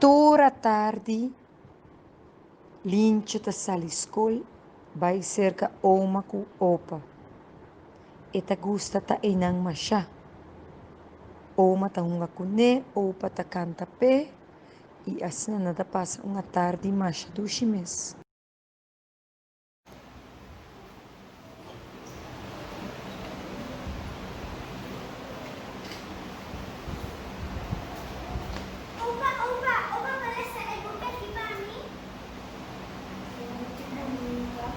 Tur atardi Lintje ta sali skol bai serka oma ku opa. E ta gusta ta einan mashá. Oma ta hunga kuné, opa ta kanta p'e i asina nan ta pasa un atardi masha dushi mes. Opa, opa, opa por lesa e buki aki pa mi? E buki bunita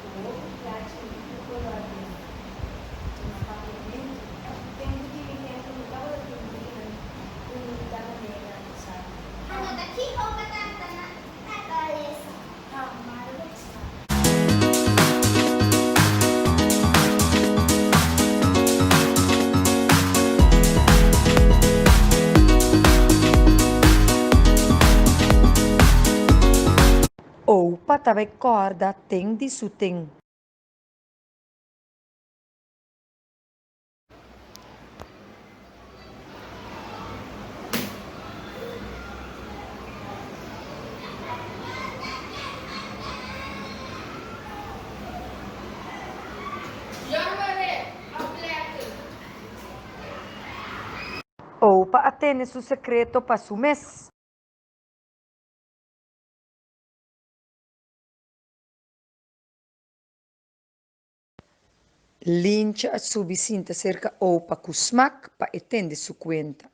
ku hopi plachi ku kolor den. Na papiamentu, tempu di mi tempu no tabata tin bukinan bunita manera esaki. Anota ki opa tata na tata lesa. Ha, mara bo sa. Opa ta bai kòrda ten di su ten. Opa a tene su sekreto pa su mes. Lintje a subi sinta serka opa ku smak pa e tende su kuenta.